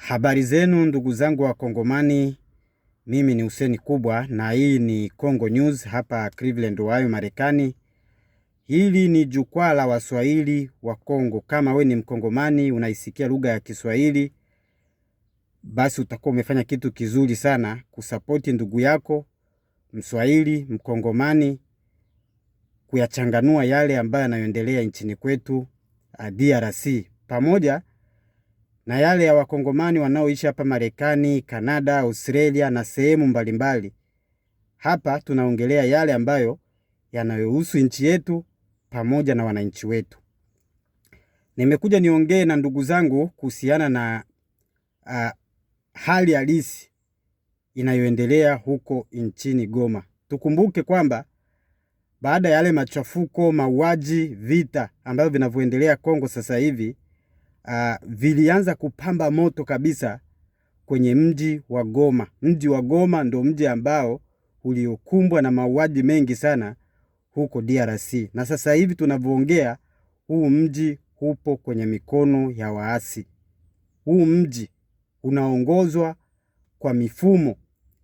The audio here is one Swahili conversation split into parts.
Habari zenu ndugu zangu wa Kongomani, mimi ni Hussein Kubwa na hii ni Congo News hapa Cleveland, Ohio, Marekani. Hili ni jukwaa la Waswahili wa Kongo. Kama we ni Mkongomani unaisikia lugha ya Kiswahili, basi utakuwa umefanya kitu kizuri sana kusapoti ndugu yako Mswahili Mkongomani kuyachanganua yale ambayo yanayoendelea nchini kwetu DRC pamoja na yale ya Wakongomani wanaoishi hapa Marekani, Kanada, Australia na sehemu mbalimbali. Hapa tunaongelea yale ambayo yanayohusu nchi yetu pamoja na wananchi wetu. Nimekuja niongee na ndugu zangu kuhusiana na hali halisi inayoendelea huko nchini Goma. Tukumbuke kwamba baada ya yale machafuko, mauaji, vita ambavyo vinavyoendelea Kongo sasa hivi vilianza kupamba moto kabisa kwenye mji wa Goma. Mji wa Goma ndio mji ambao uliokumbwa na mauaji mengi sana huko DRC, na sasa hivi tunavyoongea, huu mji upo kwenye mikono ya waasi. Huu mji unaongozwa kwa mifumo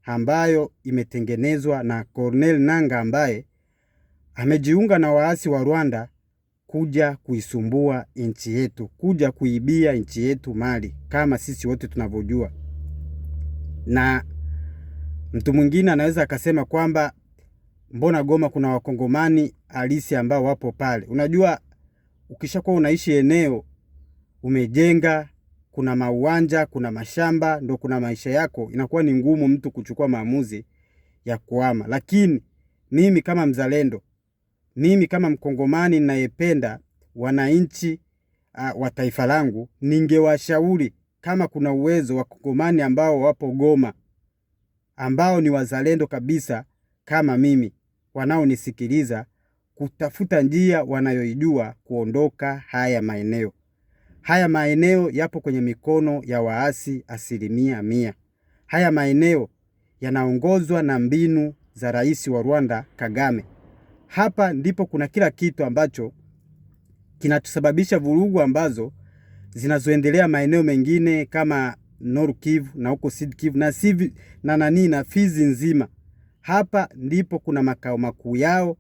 ambayo imetengenezwa na Corneille Nangaa ambaye amejiunga na waasi wa Rwanda kuja kuisumbua nchi yetu, kuja kuibia nchi yetu mali kama sisi wote tunavyojua. Na mtu mwingine anaweza akasema kwamba mbona Goma kuna wakongomani halisi ambao wapo pale. Unajua, ukishakuwa unaishi eneo umejenga, kuna mauwanja, kuna mashamba, ndo kuna maisha yako, inakuwa ni ngumu mtu kuchukua maamuzi ya kuhama. Lakini mimi kama mzalendo, mimi kama mkongomani ninayependa wananchi wa taifa langu, ningewashauri kama kuna uwezo wakongomani ambao wapo Goma, ambao ni wazalendo kabisa kama mimi, wanaonisikiliza, kutafuta njia wanayoijua kuondoka haya maeneo. Haya maeneo yapo kwenye mikono ya waasi 100%. Haya maeneo yanaongozwa na mbinu za rais wa Rwanda Kagame. Hapa ndipo kuna kila kitu ambacho kinatusababisha vurugu ambazo zinazoendelea maeneo mengine kama Nord Kivu na huko Sud Kivu na Sivi, na nani na Fizi nzima. Hapa ndipo kuna makao makuu yao.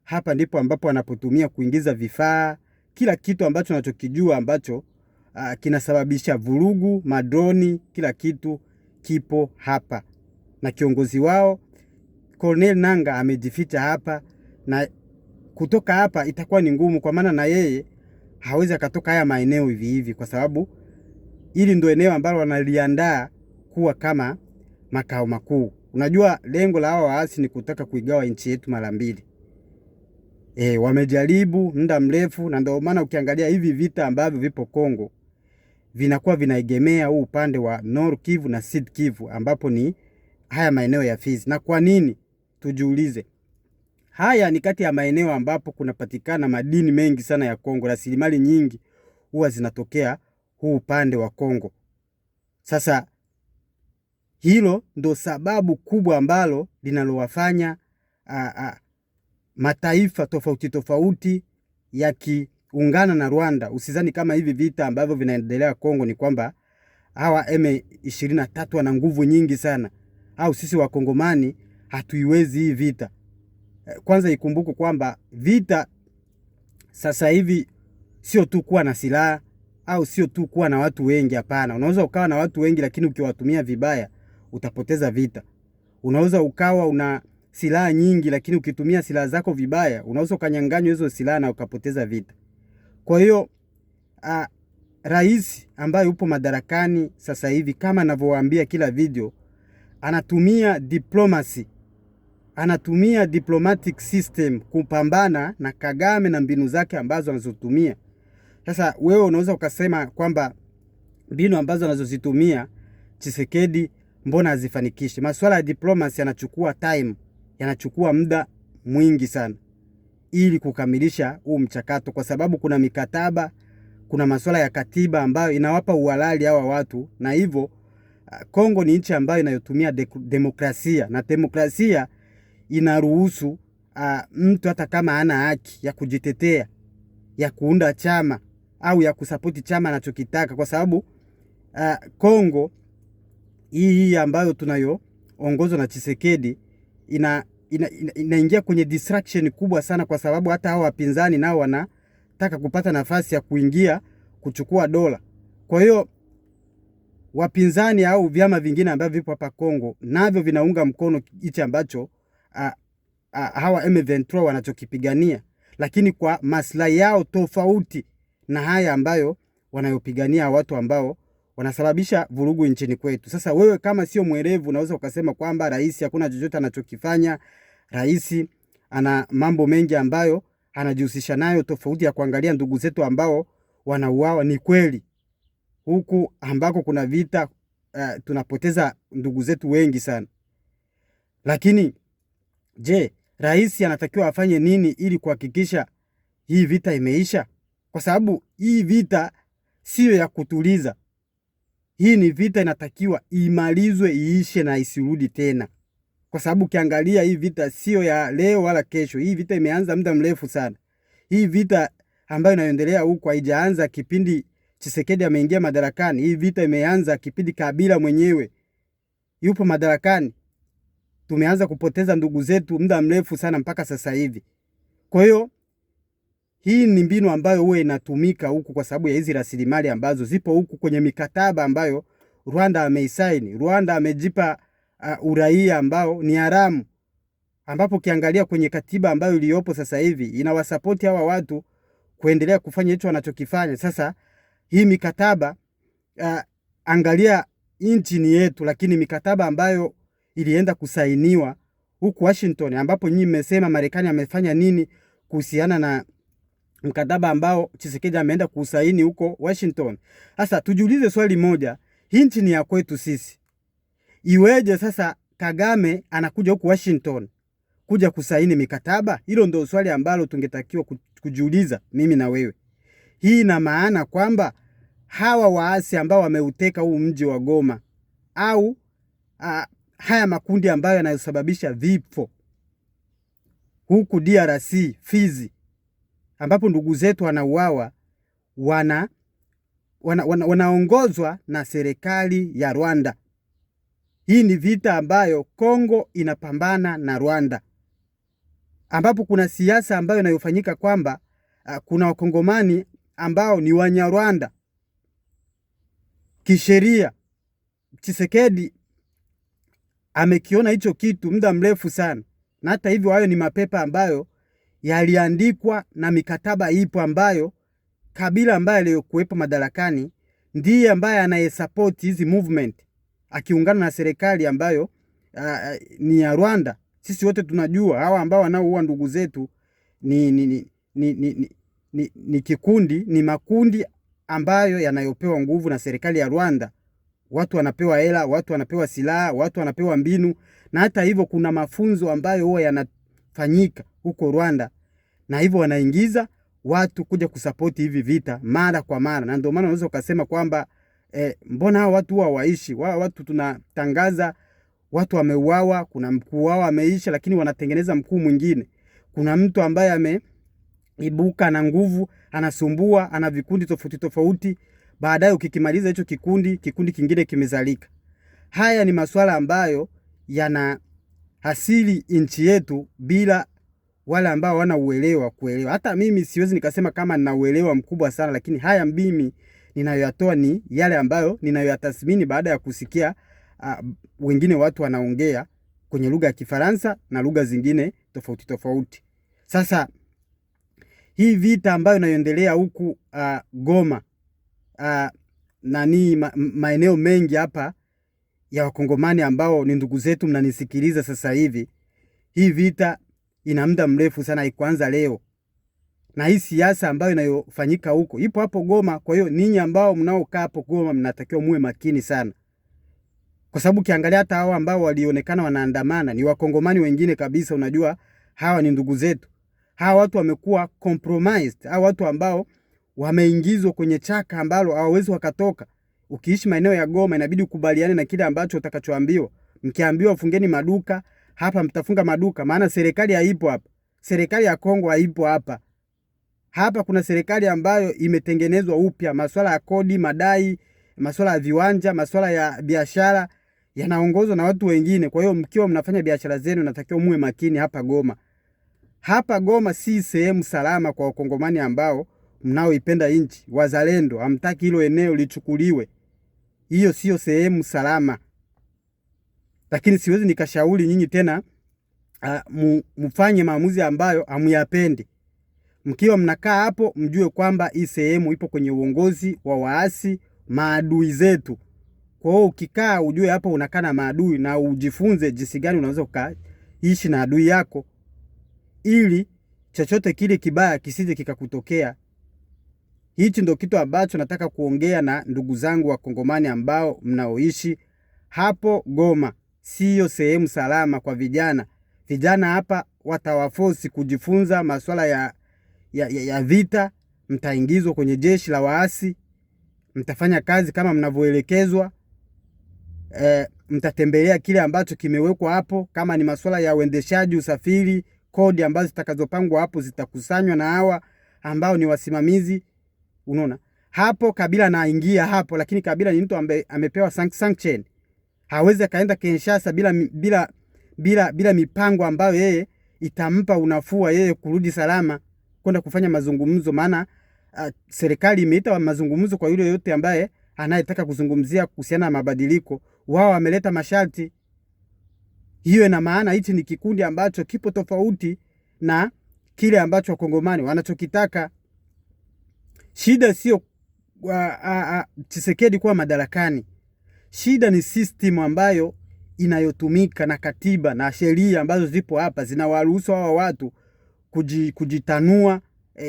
Hapa ndipo ambapo wanapotumia kuingiza vifaa, kila kitu ambacho nachokijua ambacho kinasababisha vurugu, madroni, kila kitu kipo hapa. Na kiongozi wao Corneille Nangaa amejificha hapa, na kutoka hapa itakuwa ni ngumu, kwa maana na yeye hawezi akatoka haya maeneo hivi hivi, kwa sababu hili ndio eneo ambalo wanaliandaa kuwa kama makao makuu. Unajua lengo la hawa waasi ni kutaka kuigawa nchi yetu mara mbili. Wamejaribu muda mrefu, na ndio maana ukiangalia hivi vita ambavyo vipo Kongo vinakuwa vinaegemea huu upande wa Nord Kivu na Sud Kivu, ambapo ni haya maeneo ya Fizi. Na kwa nini? Tujiulize. Haya ni kati ya maeneo ambapo kunapatikana madini mengi sana ya Kongo, rasilimali nyingi huwa zinatokea huu upande wa Kongo. Sasa hilo ndo sababu kubwa ambalo linalowafanya mataifa tofauti tofauti yakiungana na Rwanda. Usizani kama hivi vita ambavyo vinaendelea Kongo ni kwamba hawa M23 wana nguvu nyingi sana au sisi wakongomani hatuiwezi hii vita. Kwanza ikumbuke kwamba vita sasa hivi sio tu kuwa na silaha au sio tu kuwa na watu wengi. Hapana, unaweza ukawa na watu wengi, lakini ukiwatumia vibaya utapoteza vita. Unaweza ukawa una silaha nyingi, lakini ukitumia silaha zako vibaya unaweza ukanyang'anywa hizo silaha na ukapoteza vita. Kwa hiyo rais ambaye yupo madarakani sasa hivi, kama anavyowaambia kila video, anatumia diplomacy, anatumia diplomatic system kupambana na Kagame na mbinu zake ambazo anazotumia. Sasa wewe unaweza ukasema kwamba mbinu ambazo anazozitumia Tshisekedi mbona hazifanikishi? Masuala ya diplomacy yanachukua time, yanachukua muda mwingi sana ili kukamilisha huu mchakato, kwa sababu kuna mikataba, kuna masuala ya katiba ambayo inawapa uhalali hawa watu, na hivyo Kongo ni nchi ambayo inayotumia demokrasia, na demokrasia inaruhusu mtu hata kama hana haki ya kujitetea, ya kuunda chama au ya kusapoti chama anachokitaka, kwa sababu Kongo hii ambayo tunayoongozwa na Tshisekedi inaingia kwenye distraction kubwa sana, kwa sababu hata hao wapinzani nao wanataka kupata nafasi ya kuingia kuchukua dola. Kwa hiyo wapinzani au vyama vingine ambavyo vipo hapa Kongo navyo vinaunga mkono hichi ambacho hawa M23 wanachokipigania, lakini kwa maslahi yao tofauti na haya ambayo wanayopigania watu ambao wanasababisha vurugu nchini kwetu. Sasa wewe kama sio mwerevu, unaweza ukasema kwamba rais hakuna chochote anachokifanya, rais ana mambo mengi ambayo anajihusisha nayo tofauti ya kuangalia ndugu zetu ambao wanauawa. Ni kweli huku ambako kuna vita tunapoteza ndugu zetu wengi sana, lakini je, rais anatakiwa afanye nini ili kuhakikisha hii vita imeisha? Kwa sababu hii vita siyo ya kutuliza. Hii ni vita inatakiwa imalizwe, iishe na isirudi tena, kwa sababu ukiangalia hii vita siyo ya leo wala kesho. Hii vita imeanza muda mrefu sana. Hii vita ambayo inaendelea huku haijaanza kipindi Tshisekedi ameingia madarakani. Hii vita imeanza kipindi Kabila mwenyewe yupo madarakani. Tumeanza kupoteza ndugu zetu muda mrefu sana mpaka sasa hivi. Kwa hiyo hii ni mbinu ambayo huwa inatumika huku kwa sababu ya hizi rasilimali ambazo zipo huku kwenye mikataba ambayo Rwanda ameisaini. Rwanda amejipa uraia ambao ni haramu, ambapo ukiangalia kwenye katiba ambayo iliyopo sasa hivi inawasapoti hawa watu kuendelea kufanya hicho wanachokifanya. Sasa hii mikataba angalia nchi ni yetu, lakini mikataba ambayo ilienda kusainiwa huku Washington, ambapo nyinyi mmesema Marekani amefanya nini kuhusiana na mkataba ambao Tshisekedi ameenda kusaini huko Washington. Sasa tujiulize swali moja, hii nchi ni ya kwetu sisi. Iweje sasa Kagame anakuja huku Washington kuja kusaini mikataba? Hilo ndio swali ambalo tungetakiwa kujiuliza mimi na wewe. Hii ina maana kwamba hawa waasi ambao wameuteka huu mji wa Goma au haya makundi ambayo yanayosababisha vifo huku DRC Fizi, ambapo ndugu zetu wanauawa, wanaongozwa na serikali ya Rwanda. Hii ni vita ambayo Kongo inapambana na Rwanda, ambapo kuna siasa ambayo inayofanyika kwamba kuna wakongomani ambao ni Wanyarwanda kisheria. Tshisekedi amekiona hicho kitu muda mrefu sana, na hata hivyo hayo ni mapepa ambayo yaliandikwa na mikataba ipo ambayo Kabila ambaye aliyokuwepo madarakani ndiye ambaye anayesupport hizi movement akiungana na serikali ambayo ni ya Rwanda. Sisi wote tunajua hawa ambao wanaoua ndugu zetu ni kikundi, ni makundi ambayo yanayopewa nguvu na serikali ya Rwanda. Watu wanapewa hela, watu wanapewa silaha, watu wanapewa mbinu, na hata hivyo kuna mafunzo ambayo huwa yanafanyika huko Rwanda, na hivyo wanaingiza watu kuja kusapoti hivi vita mara kwa mara, na ndio maana unaweza ukasema kwamba mbona hao watu huwa waishi wao? Watu tunatangaza watu wameuawa, kuna mkuu wao ameisha, lakini wanatengeneza mkuu mwingine. Kuna mtu ambaye ameibuka na nguvu, anasumbua, ana vikundi tofauti tofauti. Baadaye ukikimaliza hicho kikundi, kikundi kingine kimezalika. Haya ni masuala ambayo yana asili nchi yetu bila wale ambao wana uelewa kuelewa. Hata mimi siwezi nikasema kama nina uelewa mkubwa sana, lakini haya mimi ninayoyatoa ni yale ambayo ninayoyatathmini baada ya kusikia wengine watu wanaongea kwenye lugha ya Kifaransa na lugha zingine tofauti tofauti. Sasa hii vita ambayo inayoendelea huku Goma nani maeneo mengi hapa ya Wakongomani ambao ni ndugu zetu mnanisikiliza sasa hivi, hii vita ina muda mrefu sana, haikuanza leo. Na hii siasa ambayo inayofanyika huko ipo hapo Goma. Kwa hiyo ninyi ambao mnaokaa hapo Goma mnatakiwa muwe makini sana, kwa sababu ukiangalia hata hao ambao walionekana wanaandamana ni Wakongomani wengine kabisa. Unajua hawa ni ndugu zetu. Hawa watu wamekuwa compromised, hawa watu ambao wameingizwa kwenye chaka ambalo hawawezi wakatoka. Ukiishi maeneo ya Goma inabidi ukubaliane na kile ambacho utakachoambiwa. Mkiambiwa fungeni maduka hapa, mtafunga maduka, maana serikali haipo hapa. Serikali ya Kongo haipo hapa. Hapa kuna serikali ambayo imetengenezwa upya, masuala ya kodi, madai, masuala ya viwanja, masuala ya biashara yanaongozwa na watu wengine. Kwa hiyo mkiwa mnafanya biashara zenu, natakiwa muwe makini hapa Goma. Hapa Goma si sehemu salama kwa wakongomani ambao mnaoipenda nchi, wazalendo, hamtaki hilo eneo lichukuliwe. Hiyo sio sehemu salama. Lakini siwezi nikashauri nyinyi tena mfanye maamuzi ambayo hamuyapendi. Mkiwa mnakaa hapo, mjue kwamba hii sehemu ipo kwenye uongozi wa waasi, maadui zetu. Kwa hiyo ukikaa ujue hapo unakaa na maadui, na ujifunze jinsi gani unaweza ukaishi na adui yako ili chochote kile kibaya kisije kikakutokea. Hichi ndo kitu ambacho nataka kuongea na ndugu zangu wa Kongomani ambao mnaoishi hapo Goma. Siyo sehemu salama kwa vijana. Vijana hapa watawafosi kujifunza masuala ya vita, mtaingizwa kwenye jeshi la waasi, mtafanya kazi kama mnavyoelekezwa. Mtatembelea kile ambacho kimewekwa hapo, kama ni masuala ya uendeshaji, usafiri, kodi ambazo zitakazopangwa hapo zitakusanywa na hawa ambao ni wasimamizi. Unaona hapo Kabila anaingia hapo, lakini Kabila ni mtu ambaye amepewa sanction, hawezi akaenda Kinshasa bila mipango ambayo yeye itampa unafuu yeye kurudi salama kwenda kufanya mazungumzo. Maana serikali imeita mazungumzo kwa yule yote ambaye anayetaka kuzungumzia kuhusiana na mabadiliko. Wao wameleta masharti. Hiyo ina maana hichi ni kikundi ambacho kipo tofauti na kile ambacho wakongomani wanachokitaka. Shida sio Tshisekedi kuwa madarakani. Shida ni system ambayo inayotumika na katiba na sheria ambazo zipo hapa zinawaruhusu hawa watu kujitanua,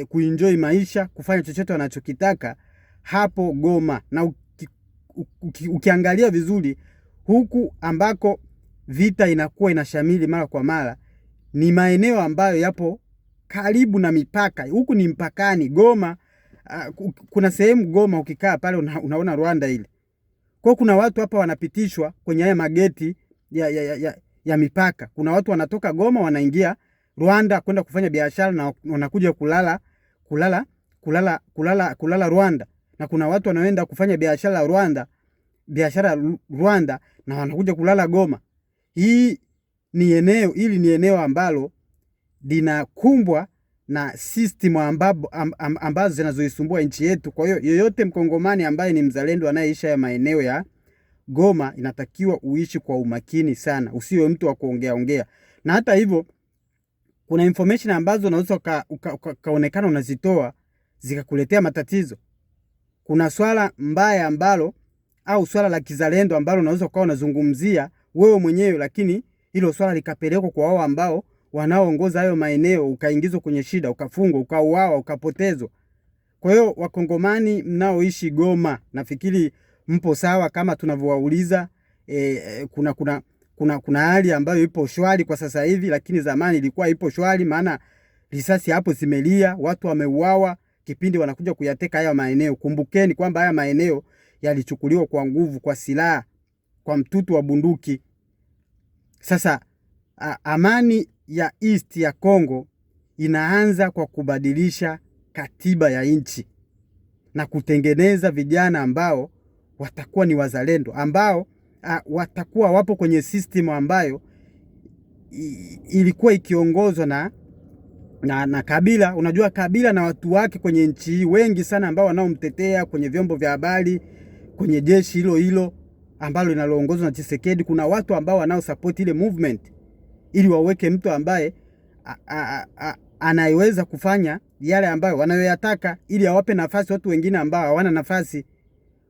kuenjoy maisha, kufanya chochote wanachokitaka hapo Goma. Na ukiangalia vizuri huku ambako vita inakuwa inashamili mara kwa mara ni maeneo ambayo yapo karibu na mipaka. Huku ni mpakani Goma. Kuna sehemu Goma ukikaa pale unaona Rwanda ile. Kwa kuna watu hapa wanapitishwa kwenye haya mageti ya mipaka. Kuna watu wanatoka Goma wanaingia Rwanda kwenda kufanya biashara na wanakuja kulala Rwanda. Na kuna watu wanaenda kufanya biashara Rwanda na wanakuja kulala Goma. Hii ni eneo, hili ni eneo ambalo linakumbwa na system ambazo zinazoisumbua nchi yetu. Kwa hiyo yoyote mkongomani ambaye ni mzalendo anayeishi haya maeneo ya Goma, inatakiwa uishi kwa umakini sana, usiwe mtu wa kuongea ongea. Na hata hivyo kuna information ambazo unaweza kaonekana unazitoa zikakuletea matatizo. Kuna swala mbaya ambalo au swala la kizalendo ambalo unaweza ukawa unazungumzia wewe mwenyewe, lakini hilo swala likapelekwa kwa wao ambao wanaoongoza hayo maeneo, ukaingizwa kwenye shida, ukafungwa, ukauawa, ukapotezwa. Kwa hiyo wakongomani mnaoishi Goma, nafikiri mpo sawa kama tunavyowauliza. Kuna hali ambayo ipo shwari kwa sasa hivi, lakini zamani ilikuwa ipo shwari, maana risasi hapo zimelia, watu wameuawa kipindi wanakuja kuyateka haya maeneo. Kumbukeni kwamba haya maeneo yalichukuliwa kwa nguvu, kwa silaha, kwa mtutu wa bunduki. Sasa amani ya East ya Congo inaanza kwa kubadilisha katiba ya nchi na kutengeneza vijana ambao watakuwa ni wazalendo, ambao watakuwa wapo kwenye system ambayo ilikuwa ikiongozwa na Kabila. Unajua Kabila na watu wake kwenye nchi hii wengi sana ambao wanaomtetea kwenye vyombo vya habari, kwenye jeshi hilo hilo ambalo linaloongozwa na Tshisekedi, kuna watu ambao wanaosupport ile movement ili waweke mtu ambaye anaiweza kufanya yale ambayo wanayoyataka, ili awape nafasi watu wengine ambao hawana nafasi.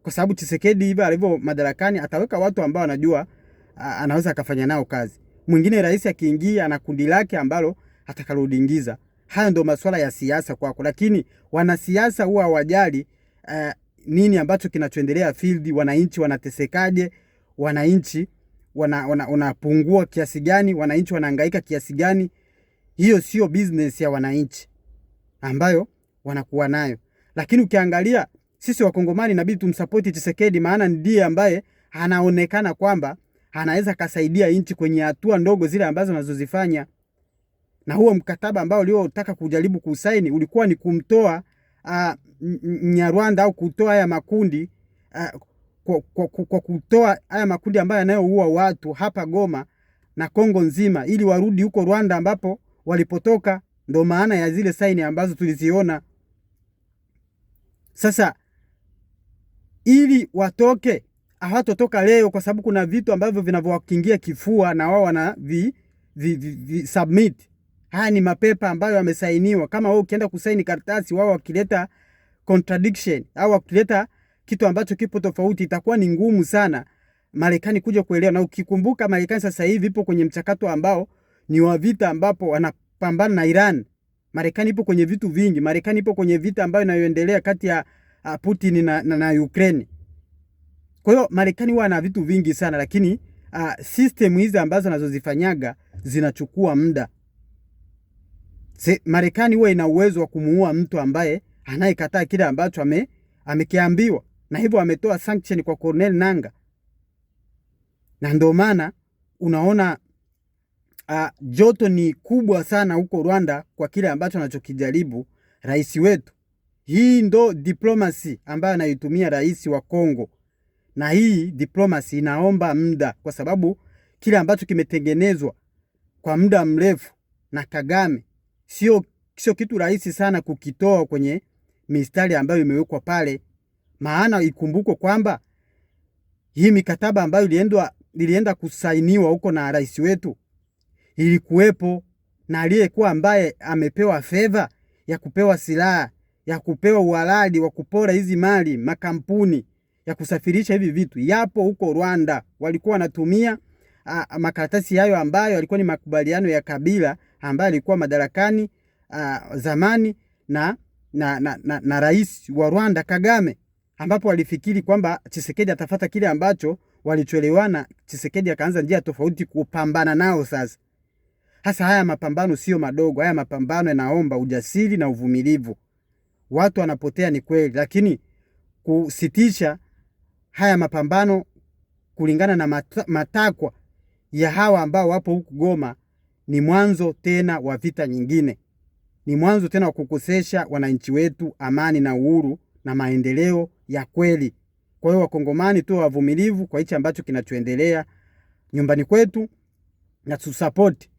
Kwa sababu Tshisekedi hivi alivyo madarakani ataweka watu ambao anajua anaweza akafanya nao kazi. Mwingine rais akiingia ana kundi lake ambalo atakalodiingiza. Haya ndio masuala ya siasa kwako, lakini wanasiasa huwa hawajali nini ambacho kinachoendelea field, wananchi wanatesekaje, wananchi wanapungua kiasi gani, wananchi wanahangaika kiasi gani. Hiyo sio business ya wananchi ambayo wanakuwa nayo. Lakini ukiangalia sisi wakongomani inabidi tumsupport Tshisekedi, maana ndiye ambaye anaonekana kwamba anaweza kasaidia nchi kwenye hatua ndogo zile ambazo anazozifanya. Na huo mkataba ambao uliotaka kujaribu kusaini ulikuwa ni kumtoa Nyarwanda au kutoa haya makundi kwa kutoa haya makundi ambayo yanayoua watu hapa Goma na Kongo nzima, ili warudi huko Rwanda ambapo walipotoka. Ndo maana ya zile saini ambazo tuliziona. Sasa ili watoke, hawatotoka leo, kwa sababu kuna vitu ambavyo vinavyowakingia kifua na wao wana vi, vi, vi, vi submit. Haya ni mapepa ambayo yamesainiwa. Kama wewe ukienda kusaini karatasi, wao wakileta contradiction au wakileta kitu ambacho kipo tofauti, itakuwa ni ngumu sana Marekani kuja kuelewa. Na ukikumbuka Marekani sasa hivi ipo kwenye mchakato ambao ni wa vita, ambapo wanapambana na Iran. Marekani ipo kwenye vitu vingi. Marekani ipo kwenye vita ambayo inayoendelea kati ya Putin na Ukraine. Kwa hiyo Marekani huwa na vitu vingi sana, lakini system hizi ambazo anazozifanyaga zinachukua muda. Marekani huwa ina uwezo wa kumuua mtu ambaye anayekataa kile ambacho amekiambiwa, na hivyo ametoa sanction kwa Corneille Nangaa, na ndio maana unaona joto ni kubwa sana huko Rwanda kwa kile ambacho anachokijaribu rais wetu. Hii ndo diplomacy ambayo anaitumia rais wa Kongo, na hii diplomacy inaomba muda, kwa sababu kile ambacho kimetengenezwa kwa muda mrefu na Kagame sio kitu rahisi sana kukitoa kwenye mistari ambayo imewekwa pale. Maana ikumbukwe kwamba hii mikataba ambayo ilienda kusainiwa huko na rais wetu ilikuwepo na aliyekuwa ambaye amepewa fedha ya kupewa silaha ya kupewa uhalali wa kupora hizi mali, makampuni ya kusafirisha hivi vitu yapo huko Rwanda. Walikuwa wanatumia makaratasi hayo ambayo yalikuwa ni makubaliano ya Kabila ambaye alikuwa madarakani zamani na rais wa Rwanda Kagame, ambapo walifikiri kwamba Tshisekedi atafata kile ambacho walichoelewana. Tshisekedi akaanza njia tofauti kupambana nao sasa. Hasa haya mapambano sio madogo, haya mapambano yanaomba ujasiri na uvumilivu. Watu wanapotea ni kweli, lakini kusitisha haya mapambano kulingana na matakwa ya hawa ambao wapo huku Goma ni mwanzo tena wa vita nyingine, ni mwanzo tena wa kukosesha wananchi wetu amani na uhuru na maendeleo ya kweli. Kwa hiyo Wakongomani tu wavumilivu kwa hichi ambacho kinachoendelea nyumbani kwetu na tusapoti